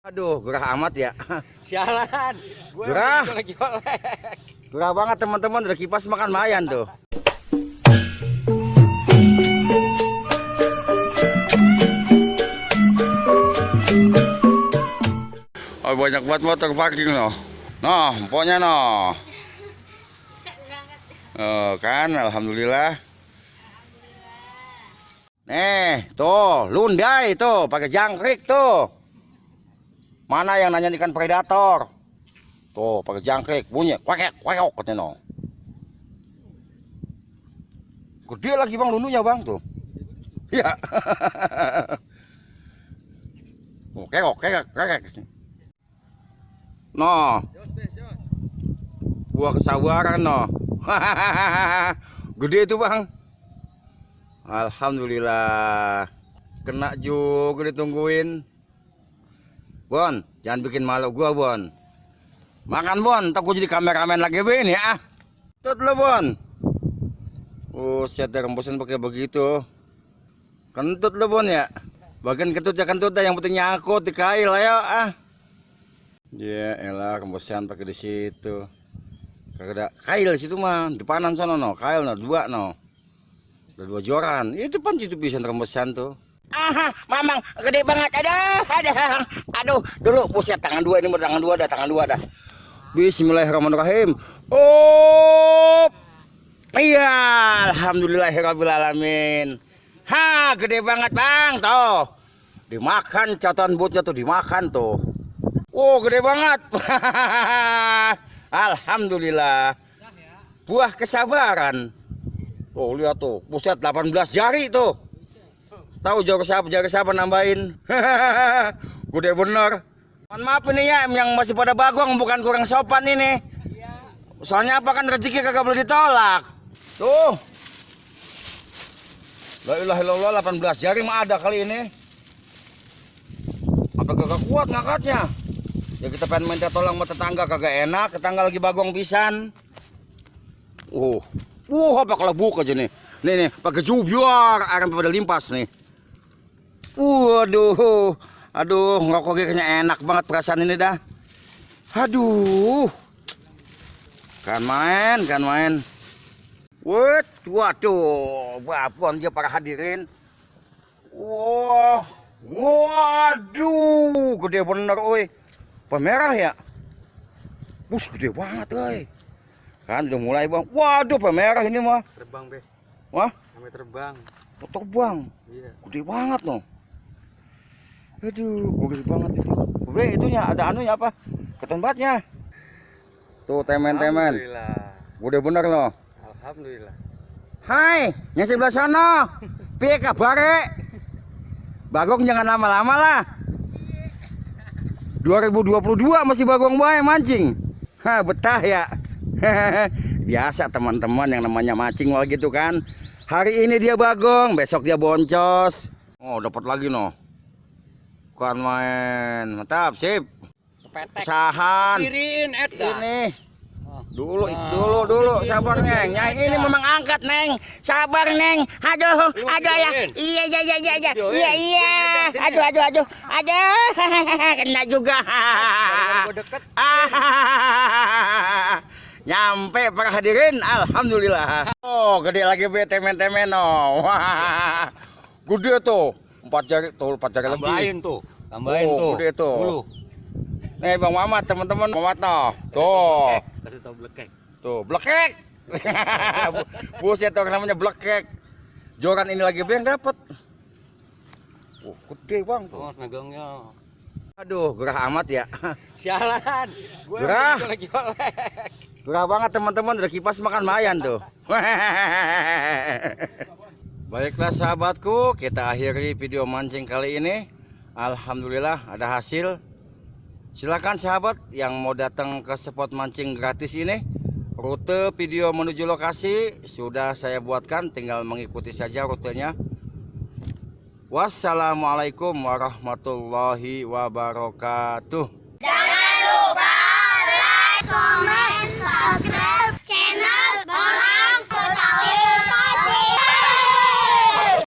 Aduh, gerah amat ya. Sialan. Gerah. Lagi oleh. Gerah banget teman-teman, udah kipas makan mayan tuh. Oh, banyak banget motor parking loh. Noh, empoknya noh. Oh, kan, alhamdulillah. Nih, tuh, Lundai tuh, pakai jangkrik tuh. Mana yang nanya ikan predator? Tuh, pakai jangkrik, bunyi, kuek katanya no. Gede lagi bang lundunya bang tuh. Iya. Kekok. No. Buah kesabaran no. Gede itu bang. Alhamdulillah. Kena juga ditungguin. Bon, jangan bikin malu gua, Bon. Makan, Bon. Ntar gua jadi kameramen lagi begini ya. Tut lo, Bon. Oh, siat rembusan pakai begitu. Kentut lo, Bon ya. Bagian kentut ya kentut dah, yang penting nyangkut di kail ayo ah. Ya elah rembusan pakai di situ. Kagak ada kail di situ mah, depanan sana no, kail no, dua no. Ada dua joran. Itu pan situ bisa rembusan tuh. Aha, mamang gede banget. Aduh, dulu buset tangan dua ini tangan dua dah. Bismillahirrahmanirrahim. Oh, iya, alhamdulillahirabbil alamin. Ha, gede banget bang, tuh. Dimakan catatan butnya tuh dimakan tuh. Oh, gede banget. Alhamdulillah. Buah kesabaran. Oh, lihat tuh, buset 18 jari tuh. Tahu jari siapa nambahin. Gede bener. Mohon maaf ini ya yang masih pada bagong, bukan kurang sopan ini. Soalnya apa kan rezeki kagak boleh ditolak. Tuh. La ilaha illallah 18 jari mah ada kali ini. Apa kagak kuat ngangkatnya? Ya kita pengen minta tolong sama tetangga kagak enak, tetangga lagi bagong pisan. Apa kelebuk aja nih. Nih pakai jubiar, air pada limpas nih. Aduh, ngerokok kayaknya enak banget perasaan ini dah. Aduh. Kan main. Waduh, babon dia para hadirin. Waduh, gede bener, oi. Pemerah ya? Bus gede banget, oi. Kan udah mulai bang. Waduh, pemerah ini mah. Terbang be. Wah? Sampai terbang. Terbang. Iya. Gede banget no. Aduh, gede banget itu. Gue itunya ada anunya apa? Ketembatnya. Tuh temen-temen. Alhamdulillah. Gede bener no. Alhamdulillah. Hai, yang sebelah sana. Piye kabare? Bagong jangan lama-lama lah. 2022 masih bagong bae mancing. Ha, betah ya. Biasa teman-teman yang namanya mancing wah gitu kan. Hari ini dia bagong, besok dia boncos. Oh, dapat lagi no. Bukan main. Mantap, sip. Sahan. Kiriin Ini. Dulu, sabar neng. Nyai ini memang angkat neng. Sabar neng. Aduh ya. Iya. Aduh. Kena juga. Nyampe para hadirin, alhamdulillah. Oh, gede lagi be temen-temen no. Wah. Gede tuh. 4 jari lebih. Tambahin tuh. Gede tuh. Dulu. Nih Bang Mamat, teman-teman Mamat no. Tuh. Kasih tahu blekek. Tuh, blekek. Buset tuh namanya blekek. Joran ini lagi yang dapat. Gede bang tuh. Oh, nagangnya. Aduh, gerah amat ya. Sialan. Gerah. Lagi oleh. Gerah banget teman-teman, udah kipas makan mayan tuh. Baiklah sahabatku, kita akhiri video mancing kali ini. Alhamdulillah ada hasil. Silakan sahabat yang mau datang ke spot mancing gratis ini, rute video menuju lokasi sudah saya buatkan, tinggal mengikuti saja rutenya. Wassalamualaikum warahmatullahi wabarakatuh.